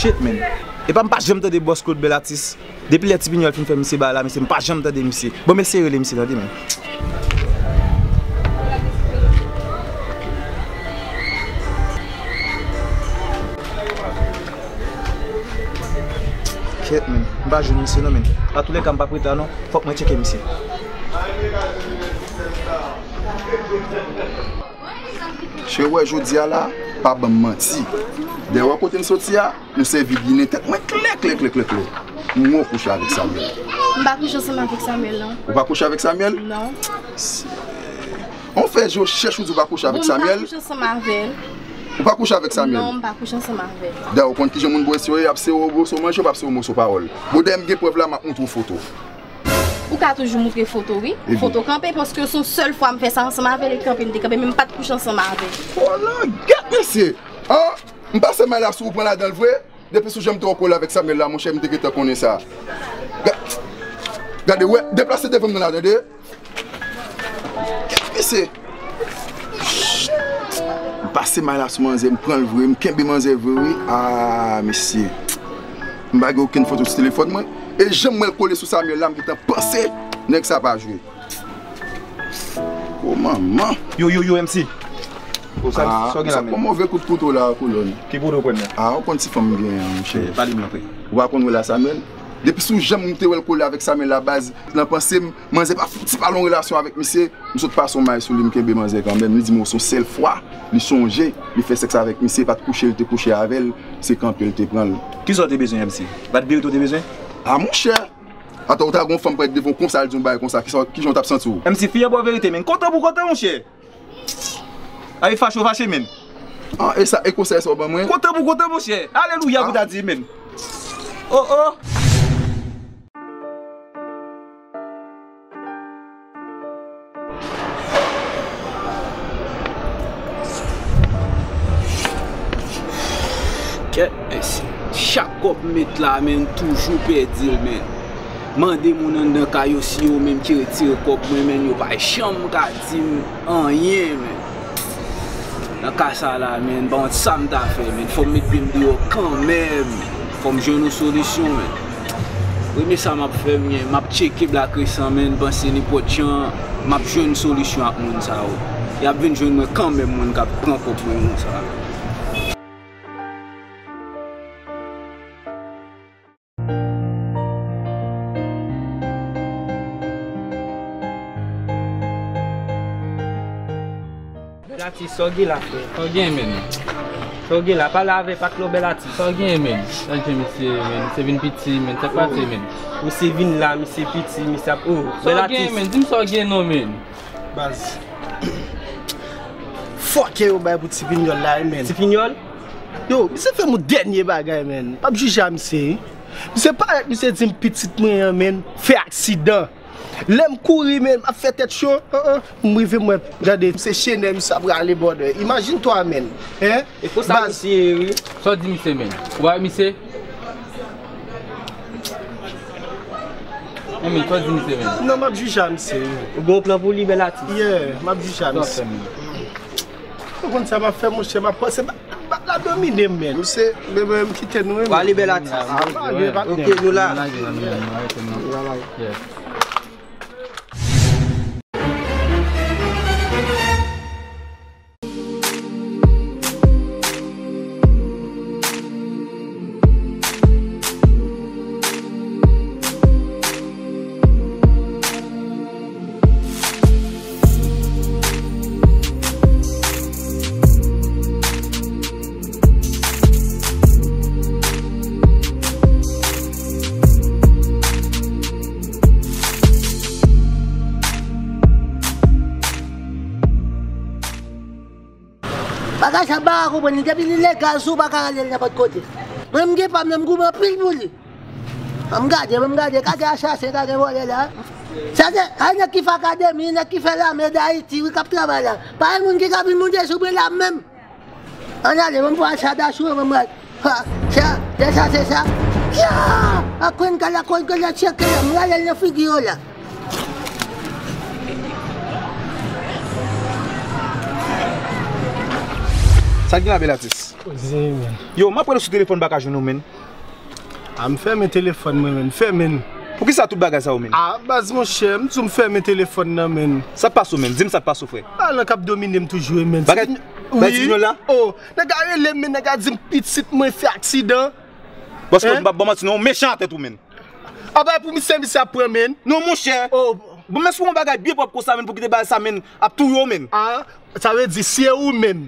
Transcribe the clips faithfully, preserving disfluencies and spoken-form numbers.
Shit, man. Epa m pa janm tande bòs Claude Belatis. Depi lè Ti Pinyòl fin fè misye bagay la, mesye, m pa janm tande misye. Bon, mesye, rele misye, tande, man. Kèt, man. M pa jwenn misye, non, man. Atoulèka, m p ap rete la, non. Fòk mwen tcheke misye. Che wè jodi a la, pa ban m manti. Dèyè wè kote m soti a, m sèvi ginen tèt mwen klè, klè, klè, klè, klè. M wè w kouche avèk Samuel. M pa kouche ansanm avèk Samuel, non. Ou pa kouche avèk Samuel? Non. On fè je w chèch ou di w pa kouche avèk Samuel? Bon, m pa kouche ansanm avè l. Ou pa kouche avèk Samuel? Non, m pa kouche ansanm avè l. Dayè, ou konn kijan moun bwè si yo ye, y ap sere w moso manje, yo p ap sere w moso pawòl. Bon, dèyè m gen prèv la, m ap montre w foto. Ou ka toujou moutre foto, wi. Ebyen. Foto kanpe, paske se yon sèl fwa m fè sa ansanm avè l, e kanpe m te kanpe, men m pa t kouche ansanm avè l. O, langèt, mesye! An, m pase may la sou ou, pran ladan l vre. Depi sou jan m te wè w kole avèk Samuel la, monchè, m te gentan konnen sa. Ga-, gade, wè, deplase devan m nan la, tande? Mesye. M pase may la sou manzè, m pran l vre, m kenbe manzè vre, wi. A, mesye. M pa gen okenn foto sou telefòn mwen. E jan m wè l kole sou Samuel la, m gentan panse nèg sa pa jwe. O manman. Yo, yo, yo, M C. O, sa, sa w gen la, men? Bon, move kout kouto la, kolòn. Ki kouto w pran la? A, ou konn ti fanm m gen an, monchè. Pale m, antre. Ou pa konn wè la, Samuel? Depi sou jan m te wè l kole avèk Samuel la, baz, nan panse m, manzè pa fouti pa nan yon relasyon avèk misye. M sot pase yon may sou li, m kenbe manzè kanmenm. Li di m, o, se yon sèl fwa li sonje li fè sèks avèk misye, pa t kouche l te kouche avè l, se kanpe l te pran l. Kisa w te bezwen, M C? Pa t verite w te bezwen? A, monchè! Atò, ou ta gon fanm prèt devan w konsa, l di yon bagay konsa, kisa, kijan w t ap santi w? M C, fini bò verite, men. Kontan pou kontan, monchè. Ay, fache w fache, men. An, e sa, e konsèy sa w ban mwen? Kontan pou kontan, monchè. Alelouya, pou ta di, men. O, o. Kèt mesye. Chak kòb m met la, men, toujou pèdi l, men. Mande moun anndan kay yo si yo menm ki retire kòb mwen, men, yo pa janm ka di m anyen, men. Nan ka sa la, men, m pa konn sa m ta fè, men. Fò m met pye m deyò kanmenm. Fò m jwenn yon solisyon, men. Premye sa m ap fè, men, m ap tcheke Black Resan, men, m panse nenpòt jan, m ap jwenn solisyon ak moun sa yo. Y ap vin jwenn mwen kanmenm, moun k ap pran kòb mwen konsa. Bèl atis, sa w gen la, frè? Sa w gen, men? Sa w gen la? Pale avè patnè w, bèl atis. Sa w gen, men? Sa w gen, misye, men? Misye vin piti, men. Sa k pase, men? Misye vin la, misye piti, misye ap, o, bèl atis. Sa w gen, men? Di m sa w gen non, men. Baz. Fòkè yo bay pou Ti Pinyòl la, wi, men. Ti Pinyòl? Yo, misye fè m yon dènye bagay, men. M p ap jije a misye, wi. Misye parèt, misye di m pitit mwen an, men, fè aksidan. Lè m kouri, men, m ap fè tèt cho. An, an, m rive, m wè, gade, se chenè misye ap rale bòdè. Imajine twa, men. Hein? E konsa misye ye, wi. Sa w di misye, men? Ou pa wè misye? Enben, sa w di misye, men? Non, m ap jije a misye, wi. Ou gen yon plan pou li, bèl atis? Yeah, m ap jije a misye. Sa w fè, men? Ou konn sa m ap fè, monchè, m ap panse, ba, ba, la domine m, men. Misye, men, men, m kite nou, wi. Ou ale, bèl atis. Ah, m ale, patnè. Ok, nou la. Nou la, nou la, nou la, nou la. Yeah. Bagay sa m pa ka konprann li. Depi li legal, si w pa ka rale l nenpòt kote. Mwen, m gen pa m nan, m goumen anpil pou li. An m gade, an m gade, ka gen asasen, ka gen vòlè la. Sa se, ay nèg ki fè akademi, nèg ki fè lame d Ayiti, wi, k ap travay la. Pa gen moun ki ka vin monte sou mwen la menm. Ann ale, ban m pran sa dasou, ban m al. Ha, sa, se sa, se sa. Ya! Akwen kala, akwen kala, tcheke la, m rale l nan figi yo la. Sa k gen la, bèl atis? Poze, men. Yo, m ap rele w sou telefòn, m pa ka jwenn ou, men. A, m fèmen telefòn mwen, men. M fèmen l. Poukisa tout bagay sa yo, men? A, baz, monchè, m di w m fèmen telefòn nan, men. Sa k pase w, men? Di m sa k pase w, frè. A, nan k ap domine m toujou, men. Bagay, bagay ti Junior la? Oh, nèg la rele m, men nèg la di m pitit mwen fè aksidan. Bòs, m p ap ba w manti, non, mechan atè tou, men. A, bagay pou misye, misye ap pran, men. Non, monchè. Oh. Bon, men si w yon bagay byen pwòp konsa, men, pou kite bagay sa, men, ap touye w, men. A, sa vle di, si e ou menm,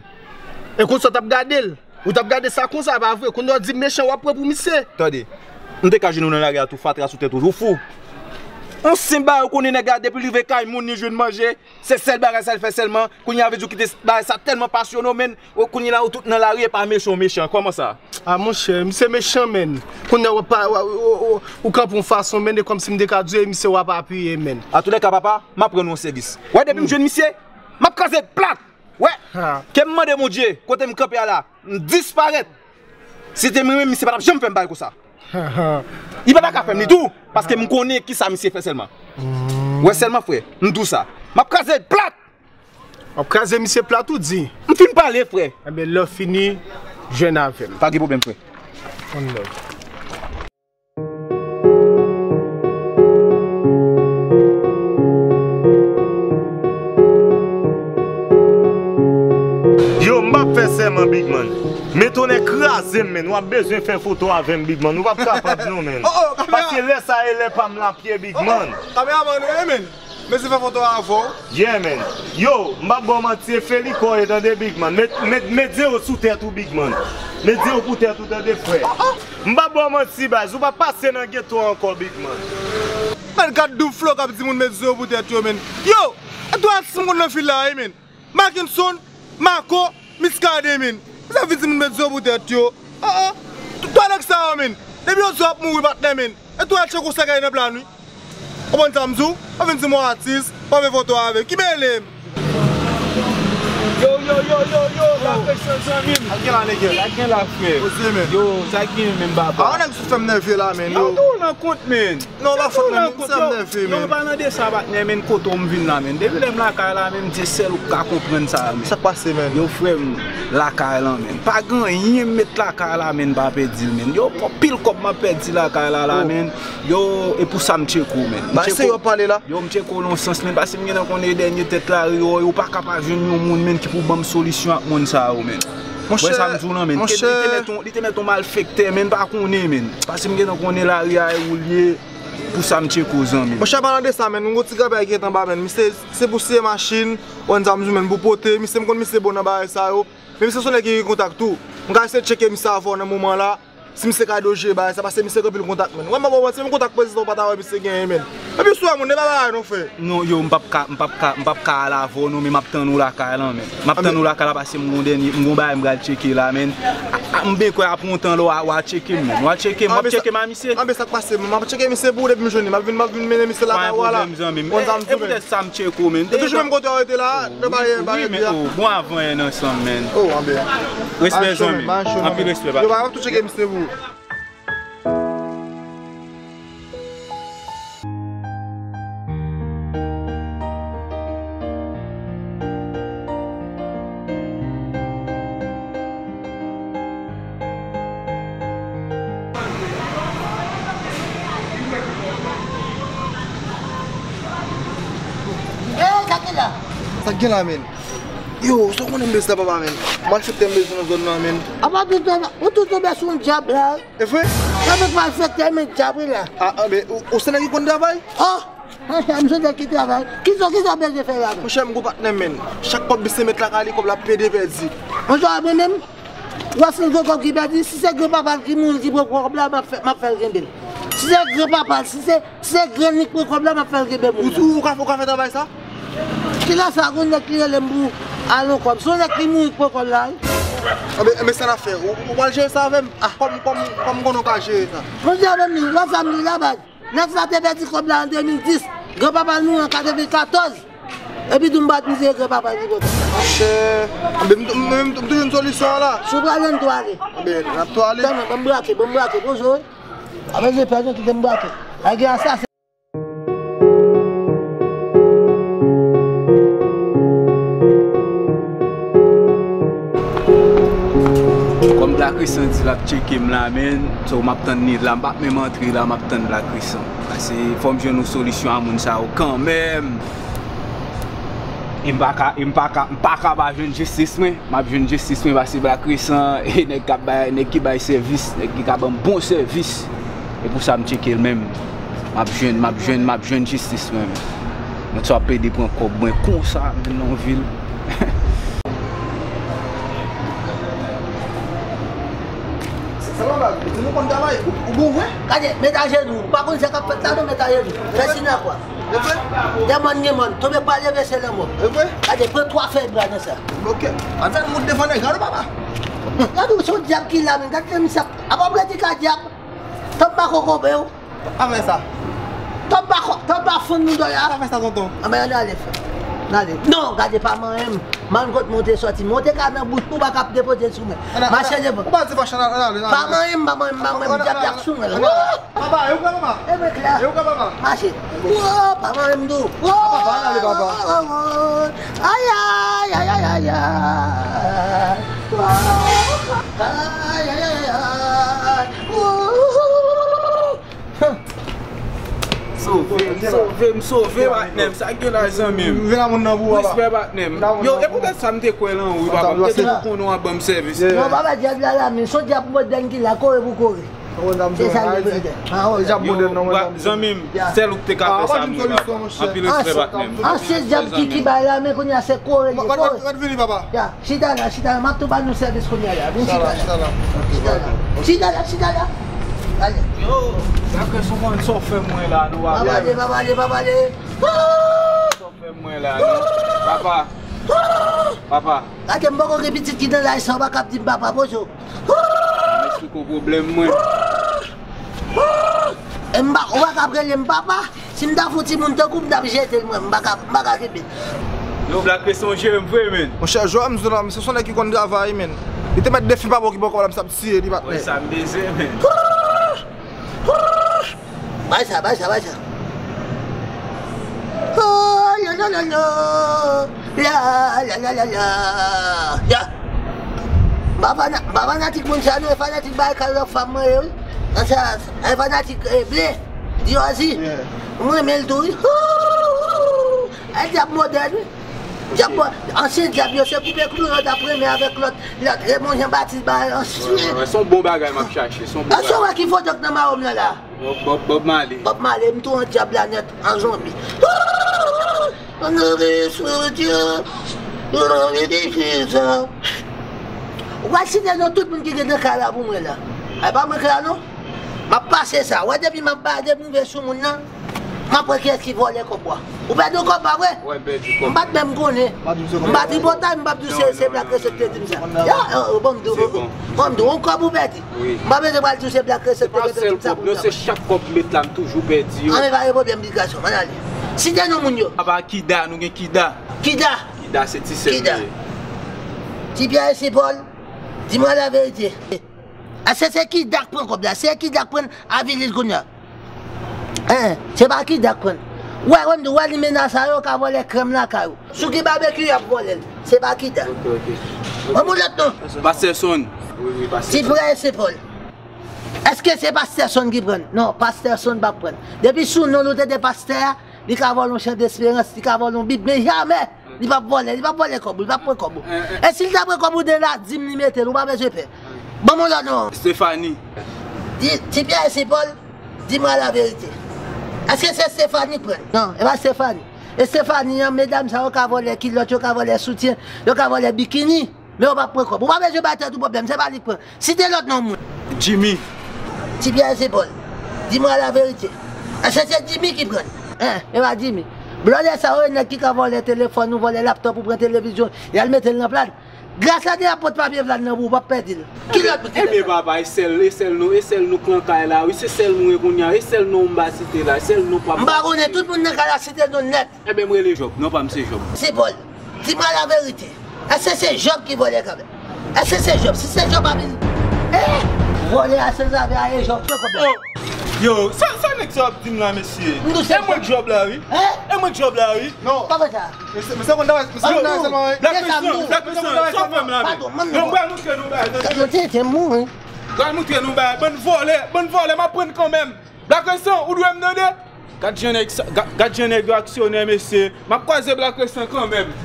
e konsa w t ap gade l, ou t ap gade sa konsa, pa vre? Kounye a w di m mechan, w ap pran pou misye. Tande, m te ka jwenn ou nan lari a tou, fatra sou tèt ou, ou fou. On senp bagay ou konnen nèg la, depi l rive kay moun, li jwenn manje, se sèl bagay sa l fè sèlman. Kounye a vle di w kite bagay sa tèlman pasyone w, men, ou kounye la ou tout nan lari, e pa mechan, w mechan. Kòman sa? A, monchè, misye mechan, men. Kounye a w ap pa, w, w, w, w, ou kanpe yon fason, men, e kòmsi m te ka di w, e misye w ap apiye, men. Antoulèka, papa, m ap rann ou yon sèvis. Wè, depi m jwenn misye, m ap kraze l plat! Wè, ke m mande Bondye, kote m kanpe a la, m disparèt. Si te mwen menm, misye pa t ap janm fè m bagay konsa. Li pa ta ka fè m li tou, paske m konnen kisa misye fè sèlman. Wè sèlman, frè, m di w sa. M ap kraze l plat! W ap kraze misye plat ou di? M fin pale, frè. Enben, lè w fini, jwenn avè m. Pa gen pwoblèm, frè. One love. Yo, m p ap fè sèman, Big Man. Men tonnè kraze m, men. W ap bezwen fè foto avè m, Big Man. Ou p ap kapab, non, men. Oh, oh, kamera. Paske lè sa e lè pa m lapye, Big Man. Oh, oh, kameramann, wi, men. Mesye fè foto avè w. Yeah, man. Yo, m p ap ba w manti, e feliko ye, tande, Big Man. Met, met, met zen yo sou tèt ou, Big Man. Met zen yo pou tèt ou, tande, frè. M p ap ba w manti, baz. Ou p ap pase nan geto ankò, Big Man. Gad, gad doub Flo k ap di moun met zen yo pou tèt yo, men. Yo, e twa atis m konn nan fil la, wi, men. Mackenson, Marco, Miskaden, men. Sa vin di moun met zen yo pou tèt yo. Ah, ah. Twa nèg sa yo, men. Depi yo di w ap mouri, patnè, men. E twa tcheko sa k ay nan plan, wi. Konprann sa m di w? Ou vin di m yon atis, pa fè foto avè l. Ki mele m? Yo, yo, yo, yo, yo, la presyon zanmi m. Sa k gen la, nèg yo? Sa k gen la, frè? Poze, men. Yo, sa k gen menm, baba? Ah, nèg sou fè m nève la, men. Yo, yo. Tou nan kont, men. Non, pa fòt mwen, men, sa m nève, men. Non, pa nan de sa, patnè, men, kote w m vin la, men. Depi lè m lakay la, men, m di sèl ou k ka konprann sa, men. Sa k pase, men? Yo, frè m, lakay la, men. Pa gen anyen m met lakay la, men, pa pèdi l, men. Yo, pil kòb m ap pèdi lakay la, la, men. Yo, e pou sa m tcheke w, men. Ba, se yo ap pale la. Yo, m tcheke w nan yon sans, men, paske m gentan konnen dènye tèt lari yo, yo pa ka pa jwenn yon moun, men, ki pou ban m solisyon ak moun sa yo, men. Monchè, wè sa m di w lan, men. Li te, li te mèt yon, li te mèt yon malfektè, men, pa konnen, men. Paske m gentan konnen lari a e ou l ye. Pou sa m tcheke w, zanmi. Monchè, palan de sa, men, m gon ti grapyay ki ret anba, men. Misye, se pou siye machin, w konn sa m di w, men, pou pote. Misye, m konn misye bon nan bagay sa yo. Men misye se yon nèg ki gen kontak tou. M ka eseye tcheke misye avè w nan moman la. Si misye ka dojere bagay sa, paske misye gen anpil kontak, men. Wè, m pa ba w manti, menm kontak prezidan w pa ta wè misye genyen, men. Epi sou a moun, e pa bagay non, frè. Non, yo, m p ap ka, m p ap ka, m p ap ka al avè w non, men m ap tann ou lakay lan, men. M ap tann ou lakay la, paske m gon dènye, m gon bagay m pral tcheke la, men. A, a, m byen kwè apre yon tan la, w a, w a tcheke m, men. W a tcheke m, w ap tcheke m a misye. Anben, sa k pase, men. M ap tcheke misye pou ou depi m jwenn li. M ap vin, m ap vin mennen misye lakay ou a la. Pa gen pwoblèm, zanmi m. Konn sa m di w, men. E poutèt sa m tcheke w, men. Se toujou menm kote w rete la, nan bagay, bagay a. Wi, men, oh, bon avan yè nan san m, men. Oh, anben. Respè, zanmi. Anpil respè, pa. Yo, pa ap tou tcheke misye pou ou. Ey, sa ki la? Sa k gen la, men? Yo, sa w konnen m bezwen papa, men? Malfektè m bezwen nan zòn nan, men. Apa, ou tou tonbe sou yon dyab la? E vre? Sa met malfektè, men dyab wi la. A, a, men, ou, ou se nèg ki konn travay? Oh! Monchè, m se nèg ki travay. Kisa, kisa w bezwen fè la menm? Monchè, m gon patnè m, men. Chak kòb misye met lakay li, kòb la pede pèdi. Monchè, mwen menm, w ap fin gen kòb ki pèdi. Si se granpapa l ki mouri, ki pran kòb la, m ap fè, m ap fè l kenbe l. Si se granpapa l, si se, si se grann li k pran kòb la, m ap fè l kenbe moun nan. Ou, ou ka, ou ka fè travay sa? Kilè sa, gon nèg ki rele m pou, Alon kòb. Se yon nèg ki mouri k pran kòb la, wi. Anben, anben sa n ap fè. Ou, ou pral jere sa avè m? Ah, kòm, kòm, kòm konnen w ka jere sa. Mwen di avè m, wi, w ap fè m ri la, baz. Nèg sa te pèdi kòb la an de mil dis. Granpapa l mouri an katreven katòz. Epi tou m pa t mizere granpapa l ki pote. Monchè, anben m, m, m, m toujou yon solisyon an la. Si w prale, n tou ale. Anben, n ap tou ale. Tann, ban m brake, ban m brake, poze w. Anben, se pèdi, kite m brake. Ay, gen asasen. Kòm Black Christian di l ap tcheke m la, menn, so m ap tann li la, m p ap menm antre la, m ap tann Black Christian. Pase fò m jwenn yon solisyon a moun sa yo kanmenm. E m pa ka, e m pa ka, m pa ka pa jwenn jistis mwen. M ap jwenn jistis mwen pase Black Christian, e nèg k ap bay, nèg ki bay sèvis, nèg ki ka ban m bon sèvis. E pou sa m tcheke l menm. M ap jwenn, m ap jwenn, m ap jwenn jistis mwen menm. Mwen sa ap plede pran kòb mwen konsa, m vin nan yon vil. Sa va, baz? Ou konn travay? Ou, ou bon vre? Gade, met ajenou. Ou pa konn sa k ap fèt la non, met ajenou. Fè siy nan kwa. E vre? Dè mòn gen mòn. Tonbe pa leve se lanmò. E vre? Gade, pran twa fèy bra nan sa. Ok. Ann fè nou moute devan nèg la non, papa. Gade, se yon dyab ki la, men gade misye ap, ap ap redi ka dyab. Tann pa kokobe w. Pa fè sa. Tann pa ko-, tann pa fann nou dòlè a. Pa fè sa, tonton. Anben, ann ale, frè. Ann ale. Non, gade, pa manyen m. Manyen m kot mwen te sòti. Mwen te ka nan bouch ou, pa ka ap depoze sou mwen. Mache devan. Ou pa di fache, ann ale, ann ale. Pa manyen m, pa manyen m, pa manyen m. Dyab la sou mwen. Papa, e ou pran papa? E mwen k la. E ou pran papa? Mache. Wo, pa manyen m tou. Wo, papa, ann ale, papa. Wo, wo, wo. Ay, ay, ay, ay, ay, ay. Wo, ay, ay, ay, ay. Wo. Sove m, sove m, sove patnè m. Sa k gen la, zanmi m? M vin a moun nan pou ou, papa. Respè patnè m. Yo, e poutèt sa m te kwè lan ou, wi, papa. M te toujou konnen w ap ban m sèvis. Non, papa, dyab la la, men se yon dyab modèn ki la, kore pou kore. Se sa l ye, brother. Yo, zanmi m, sèl ou k te ka fè sa, m wè, papa. Anpil respè, patnè m. Ansyen dyab ki, ki bay la, men kounye a se kore l ye, kore. Chita la, chita la, m ap tou ba nou sèvis kounye a la. Vin chita la. Chita la. Chita la, chita la. Ale. Yo, dakè sou mwen, sa w fè mwen la, nou pa pale. Pa pale, pa pale, pa pale. Sa w fè mwen la, non? Papa. Papa. Gade, m poko gen pitit ki nan laj sa, ou pa ka ap di m papa, poze w. M eksplike w pwoblèm mwen. E m pa, ou pa ka ap rele m papa. Si m ta fè yon timoun tankou w, m t ap jete l, mwen, m pa ka, m pa ka kenbe l. Yo, Black Christian jere m vre, menn. Monchè, jwè m di w la, misye se yon nèg ki konn travay, menn. Li te mèt defi papa w ki poko la, misye ap tiye li, patnè. Wè sa m bezwen, menn. Bay sa, bay sa, bay sa. Oh, la, la, la, la. La, la, la, la, la. Ya. M pa fana-, m pa fanatik moun sa, non, e fanatik bay kal lòt fanm mwen ye, wi. Nan sa, e fanatik, eh, ble, Dior zi. Yeah. M renmen l tou, wi. Ay, dyab modèn, wi. Dyab, ansyen dyab yo, se koupe klou yo t ap renmen avèk lòt, lòt Raymond Jean Baptiste ba yo. Wè, wè, wè, se yon bon bagay m ap chache, se yon bon bagay. Èske w wè ki foto k nan mawo m nan la? Bob, Bob, Bob Marley. Bob Marley, m tou an dyab la nèt, an zonbi. Ou pral site non tout moun ki gen nan kay la pou mwen la. Ay pa mwen k la non. M ap pase sa. Wè depi m ap ba, depi m rive sou moun nan, m ap wè kiyès ki vòlè kòb la. Ou pèdi yon kòb, pa vre? Wè, m pèdi kòb. M pa t menm konnen. M pa tripotay, m p ap di w se, se Black Christian ki te di m sa. Ya, oh, oh, bon, m di w, bon, m di w, yon kòb ou pèdi. Wi. M pa bezwen pral di w se Black Christian ki te di m sa pou m sa. Se pa sèl kòb, non, se chak kòb m met la, m toujou pèdi yo. Anben, pa gen pwoblèm, pi gason, ann ale. Site non moun yo. Apa Kida, nou gen Kida. Kida. Kida, se ti sè m li ye. Ti Pierre et Saint Paul, dis-moi la vérité. Èske se Kida k pran kòb la? Se Kida k pran avili l kounye a? Hein, se pa Kida k pran. Wè, wè, m di w, wè limena sa yo ka vòlè krèm lakay ou. Sou ki babekyou y ap vòlè l? Se pa Kida. Ok, ok. Ban m yon lòt non. Pastè Son. Wi, wi, Pastè Son. Ti Pierre et Saint Paul. Èske se Pastè Son ki pran l? Non, Pastè Son p ap pran l. Depi sou non l ou tande pastè a, li ka vòlè yon Chan Desperans, li ka vòlè yon Bib, men jamè li p ap vòlè, li p ap vòlè kòb ou, li p ap pran kòb ou. E si l ta pran kòb ou, de ladim li mete l, ou pa bezwen pè. Ban m yon lòt non. Stéphanie. Ti, Ti Pierre et Saint Paul, dis-moi la vérité. Èske se Stéphanie k pran l? Non, e pa Stéphanie. E Stéphanie an, medam sa yo ka vòlè kilòt, yo ka vòlè soutyen, yo ka vòlè bikini. Men ou p ap pran kòb. Ou pa bezwen bay tèt ou pwoblèm, se pa li k pran. Site lòt non moun. Jimmy. Ti Pierre et Saint Paul. Dis-moi la vérité. Èske se Jimmy ki pran l? Hein, e pa Jimmy. Blòdè sa yo, e nèg ki ka vòlè telefòn ou, vòlè laptòp ou, pran televizyon, y al mete l nan plad. Gras a Dye ap pot papye plad nan pou ou, w p ap pèdi l. Ki lòt moun ki te fè? Ebyen papa, e sèl, e sèl nou, e sèl nou k nan kay la, wi, se sèl nou ye kounye a, e sèl non m ba site la, e sèl non papa. M pa konnen, tout moun nan kay la site non nèt. Ebyen m rele Jòb, non pa m se Jòb. Se Pòl. Di mwen laverite. Èske se Jòb ki vòlè kanmenm? Èske se Jòb? Si se Jòb, a vin. Eh! Vòlè a se zafè a, e Jòb, se kòb la. Oh! Yo, sa, sa nèg sa ap di m la, mesye? M di w se Jòb. E mwen k Jòb la, wi. Hein? E mwen k Jòb la, wi. Non. Pa fè sa. Mesye, mesye konn travay, mesye konn travay sèlman, wi. Black Christian, Black Christian, sa w fè m la menm? Yo, m pral moutre nou bagay, tande. Yo te te mouri. M pral moutre nou bagay, bann vòlè, bann vòlè, m ap pran n kanmenm. Black Christian, ou dwe m tande. Gad jan nèg sa, ga-, gad jan nèg yo aksyonè, mesye. M ap kwaze Black Christian kanmenm.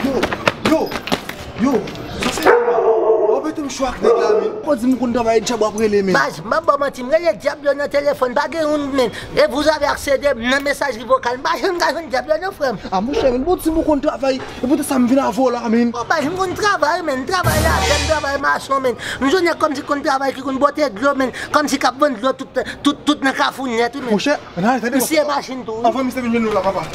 Yo, yo, yo, sa se w ap mete m cho ak nèg la, men. Ou di m konn travay dyab w ap rele, men. Baz, m ap ba w manti, m rele dyab yo nan telefòn, pa gen youn, men. E vous avez accédé nan mesajri vokal, m pa janm ka jwenn dyab yo non, frè m. A, monchè, men, bon, di m ou konn travay, e poutèt sa m vin avè w la, men. Bon, baz, m konn travay, men, m travay latè, m travay mason, men. M jwenn nèg kòmsi konn travay, ki konn bwote dlo, men, kòmsi k ap vann dlo tout, tout, tout nan kafou nèt, wi, men. Monchè, nan, tande. M siye machin tou, wi. Anvan misye vin jwenn nou la, papa.